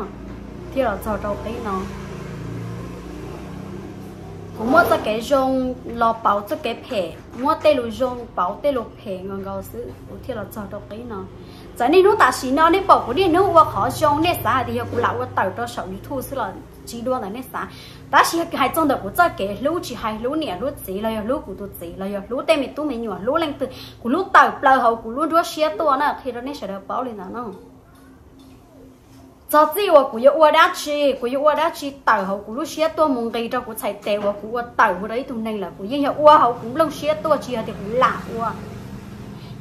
thiaj los txog rau qib no. Kuv muab txoj kev zoo los pauv txoj kev phem, muab tej lus zoo pauv tej lus phem nkaus nkaus xwb kuv thiaj los txog rau qib no. Txawm niaj hnub tam sim no nej pom kuv niaj hnub ua qhov zoo, nej xav hais tias yog kuv lam ua tawm rau saum YouTube xwb los tsis dua ntawm nej xav. Tab sis hais txog ntawm kuv txoj kev hlub, tsis hais hlub niam hlub txiv los yog hlub kuv tus txiv los yog hlub tej me tub me nyuam, hlub leej twg, kuv hlub tawm plaws hauv kuv lub nruab siab tuaj na, qhia rau nej sawv daws paub li ntawd no. Txog txij uas kuv yuav ua dab tsi, kuv yuav ua dab tsi tawm hauv kuv lub siab tuaj mus nqis rau kuv txhais tes uas kuv ua tawm mus rau ib tug neeg lawm, kuv yeej yog ua hauv kuv nplooj siab tuaj, tsis yog tias kuv lam ua.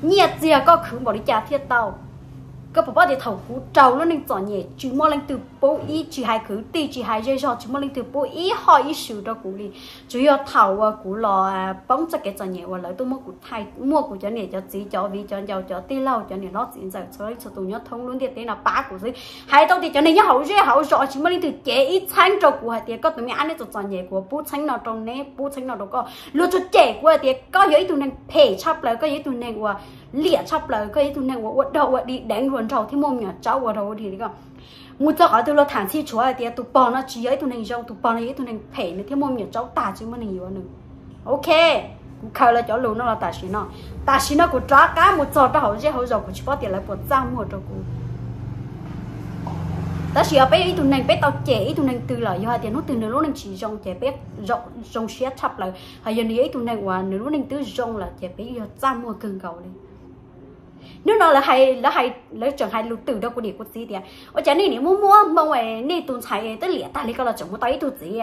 Nyiaj txiag koj khwv npaum li cas thiaj tau? Koj puas paub tias thaum kuv raug lub neej txom nyem tsis muaj leej twg pub ib, tsis hais kwv tij tsis hais zej zog, tsis muaj leej twg pub ib hoj ib sw rau kuv li. Tsuas yog thaum uas kuv los poob txoj kev txom nyem uas lawv tuaj muab kuv thaij, muaj kuv cov niam cov txiv cov viv cov ncaus cov tij laug cov niam hlob txiv ntxawm txhua leej txhua tus nyob thoob lub ntiaj teb no pab kuv xwb. Hais tau tias cov neeg nyob hauv zej hauv zos tsis muaj leej twg cev ib txheeb rau kuv hais tias koj tus me ab neb txom txom nyem kuv pub txheeb no rau neb, pub txheeb no rau koj. Luag tsuas cem kuv hais tias koj yog ib tug neeg phem tshaj plaws, koj yog ib tug neeg uas liam tshaj plaws, koj yog ib tug neeg uas ua dog ua dig deev hluas nraug thiab muaj me nyuam tsaub ua dog ua dig li koj. Mus txog qhov twg luag tham ntxhi tshuav hais tias tus pog no tsis yog ib tug neeg zoo, tus pog no yog ib tug neeg phem, nws thiaj muaj me nyuam tsaub tag tsis muaj neeg yuav nws. Ok, kuv khaws los cov lus no los tam sim no, tam sim no kuv rov qab mus txog rau hauv zej hauv zos kuv tsis paub tias lawv puas txaj muag rau kuv. Tab sis yog peb yog ib tug neeg peb tau cem ib tug neeg twg lawm, yog hais tias hnub twg nws lub neej tsis zoo ces peb zoo siab tshaj plaws. Ho yog nws yog ib tug neeg uas nws lub neej twb zoo lawm ces peb yog txaj muag kawg nkaus li. Hnub no lawv hais, lawv hais, lawv tseem hais lus twm rau kuv niam kuv txiv tias ua cas nej niam muaj muaj hmoo, nej tus ntxhais twb liam tag li ko los tseem mus tau ib tug txiv,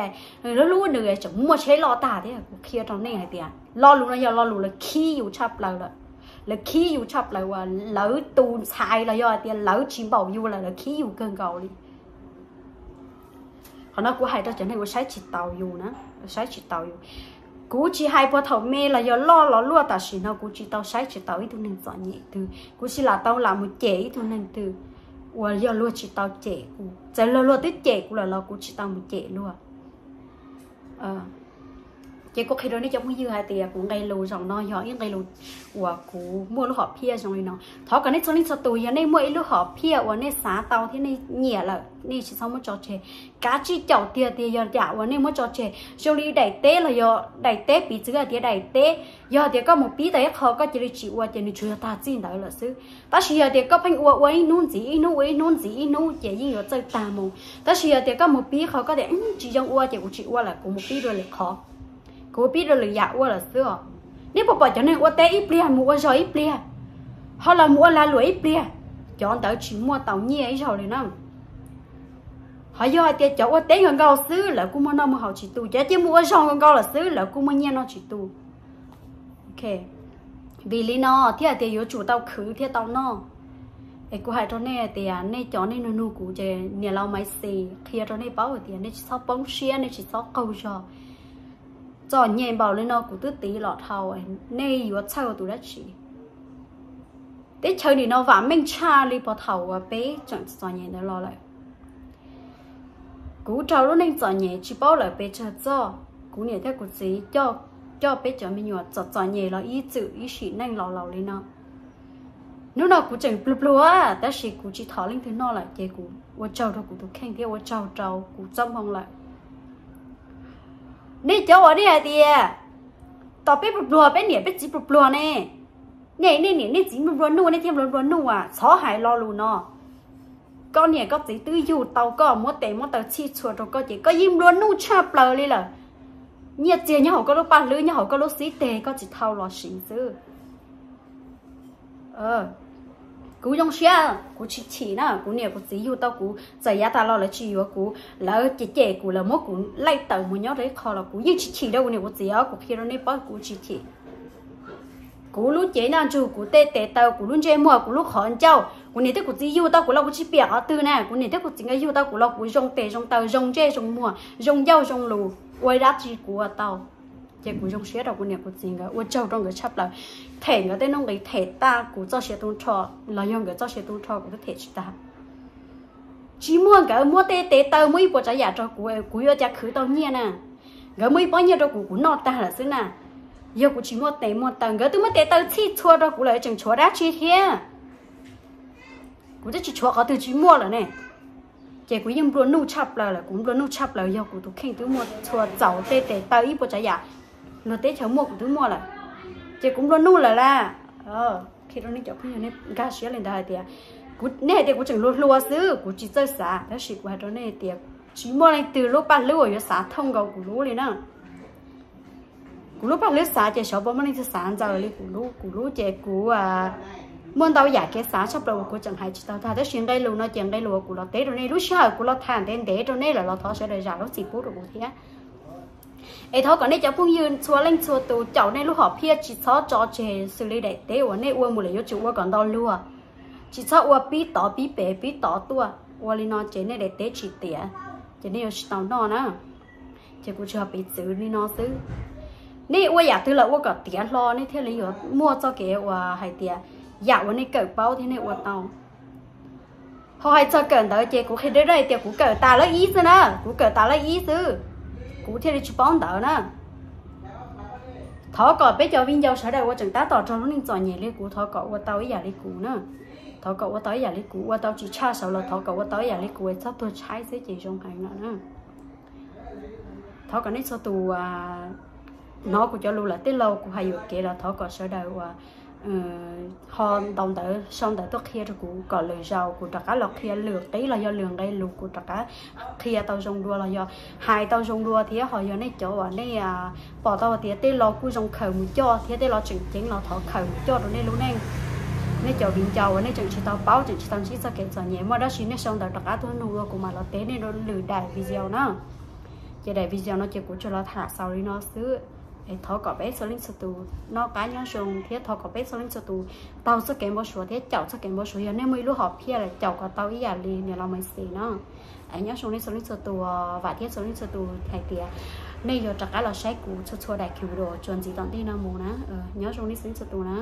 lub lub nws tseem muaj tsheb loj tag thiab. Kuv qhia rau nej hais tias lo lus no yog lo lus lawv khib yus tshaj plaws lawm. Lawv khib yus tshaj plaws uas lawv tus ntxhais los yog hais tias lawv tsis npaum yus lawm, lawv khib yus kawg nkaus li. Qhov no kuv hais rau cov neeg uas saib tsis taus yus na, saib tsis taus yus. Kuv tsis hais puag thaum me los yog loj los luaj, tam sim no kuv tsis tau saib tsis taus ib tug neeg txom nyem twg, kuv tsis lam tau lam mus cem ib tug neeg twg uas yog luag tsis tau cem kuv. Txawm luag, luag twb cem kuv lawm los kuv tsis tau mus cem luag. Ces kuv qhia rau nej cov phooj ywg hais tias kuv nqe lus zaum no yog ib nqe lus uas kuv muaj lub hom phiaj zoo li no. Thov kom nej txhua leej txhua tus yog nej muaj ib lub hom phiaj uas nej xav tau thiab nej nyiam lawm, nej tsis txhob muab tso tseg. Kav tsij caum tiag tiag yog yam uas nej muab tso tseg, zoo li daim teb los yog daim teb, piv txwv hais tias daim teb, yog tias koj mus pib tau ib qho koj cia li tsis ua ces nws tsuas yog tag txij ntawd lawm xwb. Tab sis yog tias koj pheej ua, ua ib hnub ntxiv ib hnub, ua ib hnub ntxiv ib hnub ces yeej yuav txawj tag mus. Tab sis yog tias koj mus pib qho koj tias tsis zoo ua ces kuv tsis ua lawm, kuv mus pib dua lwm qhov, kuv pib dua lwm yam ua lawm xwb os. Nej puas pom cov neeg ua teb ib pliag mus ua zog ib pliag, ho los mus ua lag luam ib pliag, cov ntawd tsis muaj tau nyiaj ib zaug li na. Ho yog hais tias cov ua teb nkaus nkaus xwb lawv kuj muaj noj muaj haus tsis tu, cov cia mus ua zog nkaus nkaus lawm xwb lawv kuj muaj nyiaj noj tsis tu. Ok, vim li no thiaj hais tias yuav tsum tau khwv thiaj tau noj. Es kuv hais rau nej hais tias nej cov nej nug nug kuv ces niam laus Maiv Xis qhia rau nej paub hais tias nej tsis txhob poob siab, nej tsis txhob qaug zog. Txom nyem npaum li no kuv twb tiv los dhau, nej yuav txhawj ua tus dab tsi? Teb chaws nim no vam meej tshaj li puag thaum uas peb tseem txom nyem ntawd los lawm. Kuv raug lub neej txom nyem tsis paub lawm pes tsawg txoj, kuv niam thiab kuv txiv coj, coj peb cov me nyuam txom txom nyem los ib txwm ib sim neej los laus li no. Hnub no kuv tseem pluag pluag, tab sis kuv tsis thov leej twg noj lawm ces kuv ua tsaug rau kuv tus kheej thiab ua tsaug rau kuv txoj hmoo lawm. Nej cov uas nej hais tias tom peb pluag pluag, peb niam peb txiv pluag pluag ne, nej, nej niam nej txiv nplua nplua nuj, nej thiaj nplua nplua nuj as, txhob hais lo lus no. Koj niam koj txiv twb yug tau koj, muab tes muab taw txhij txhua rau koj ces koj yeej nplua nuj tshaj plaws li lawm. Nyiaj txiag nyob hauv koj lub paj hlwb, nyob hauv koj lub xib teg, koj tsis thau los siv xwb. Kuv zoo siab, kuv tsis chim na. Kuv niam kuv txiv yug tau kuv, txawm yav tas los lawv tsis yuav kuv, lawv cem cem kuv, lawv muab kuv laij tawm mus nyob rau ib qho los kuv yeej tsis chim rau kuv niam kuv txiv os. Kuv qhia rau nej paub, kuv tsis chim. Kuv lub cev ntaj ntsug, kuv tej tes taw, kuv lub ntsej muag, kuv lub qhov ncauj, kuv niam thiab kuv txiv yug tau kuv los kuv tsis piam qhov twg na. Kuv niam thiab kuv txiv nkawd yug tau kuv los kuv zoo tes zoo taw, zoo ntsej zoo muag, zoo ncauj zoo lus, ua dab tsi kuv ua tau. Ces kuv zoo siab rau kuv niam kuv txiv nkawd, ua tsaug rau nkawd tshaj plaws. Them nkawd tej nuj nqis, them tag kuv txoj sia tu nrho los yog nkawd txoj sia tu nrho kuv twb them tsis tag. Tsis muaj nkawd muab tej tes taw, muab ib puas tsav yam rau kuv, kuv yuav cas khwv tau nyiaj na. Nkawd muab ib pob nyiaj rau kuv, kuv noj tag lawm xwb na. Yog kuv tsis muaj tes muaj taw, nkawd twb muab tes taw txhij txhua rau kuv lawm, tseem tshuav dab tsi thiab? Kuv twb tsis tshuav qhov twg tsis muaj lawm ne. Ces kuv yeej nplua nuj tshaj plaws lawm, kuv nplua nuj tshaj plaws, yog kuv tus kheej twb muaj txhua txaus tej tes taw ib puas tsav yam luag teb chaws muaj kuv twb muaj lawm. Ces kuv nplua nuj lawm las. Qhia rau nej cov phooj ywg, nej nkag siab li ntawd hais tias, nej hais tias kuv tseem hluas hluas xwb, kuv tsis txawj xav, tab sis kuv hais rau nej tias tsis muaj leej twg lub paj hlwb uas yuav xav thooj nkaus kuv lub li na. Kuv lub paj hlwb xav ces xyov puas muaj leej twg xav ntxaws li kuv lub. Kuv lub ces kuv muaj ntau yam kev xav tshaj plaws uas kuv tseem hais tsis tau tag, tab sis nqe lus no ces nqe lus uas kuv los teb rau nej, lub sij hawm kuv los tham ntev ntev rau nej lawm los thov sawv daws zam lub txim pub rau kuv thiab. Es thov kom nej cov phooj ywg txhua leej txhua tus caum nej lub hom phiaj tsis txhob tso tseg xws li daim teb uas nej ua mus lawm yuav tsum ua kom ntau luag, tsis txhob ua pib tod pib pem pib tod tuaj. Ua li no ces nej daim teb tsis tiav, ces nej yuav tsis tau noj na. Ces kuv tsis ho piv txwv li no xwb. Nej ua yam twg los ua kom tiav hlo nej thiaj li yuav muaj txoj kev uas hais tias yam uas nej kawm paub thiab nej ua tau. Ho hais txog kawm ntawv ces kuv qhia rau nej tias kuv kawm tas lab ib xwb na, kuv kawm tas lab ib xwb, kuv thiaj li tsis paub ntawv na. Thov kom peb cov viv ncaus sawv daws uas tseem tab tom raug lub neej txom nyem li kuv, thov kom ua tau ib yam li kuv na. Thov kom ua tau ib yam li kuv, ua tau tsis tshaj saud los thov kom ua tau ib yam li kuv, txhob tuag tshaib xwb ces zoo heev lawm na. Thov kom nej txhua tus hnov kuv cov lus lawm, tej laus kuv hais yuam kev los thov kom sawv daws uas ho ntaus ntawv sau ntawv tuaj qhia rau kuv kom lwm zaus kuv rov qab los qhia lwm qib los yog lwm nqe lus kuv rov qab qhia tau zoo dua los yog hais tau zoo dua thiab. Ho yog nej cov uas nej pom tau tias tej laus kuj zoo khaws mus coj thiab tej laus tseem ceeb los thov khaws mus coj rau nej lub neej. Nej cov viv ncaus uas nej tseem tsis tau paub, tseem tsis tau ntsib txoj kev txom nyem, muaj dab tsi nej sau ntawv rov qab tuaj nug dua kuv mam los teb nej lwm daim video na. Ces daim video no ces kuv tsuas los tham xaus li no xwb. Es thov kom peb txhua leej txhua tus noj qab nyob zoo thiab thov kom peb txhua leej txhua tus taug txoj kev npau suav thiab caum txoj kev npau suav. Yog nej muaj ib lub hom phiaj los caum kom tau ib yam li niam laus Maiv Xis no. Nyob zoo nej txhua leej txhua tus, vam thiab txhua leej txhua tus hais tias nej yuav rov qab los saib kuv txhua txhua daim video tsuas ntxiv tom ntej no mus na. Nyob zoo nej txhua leej txhua tus na.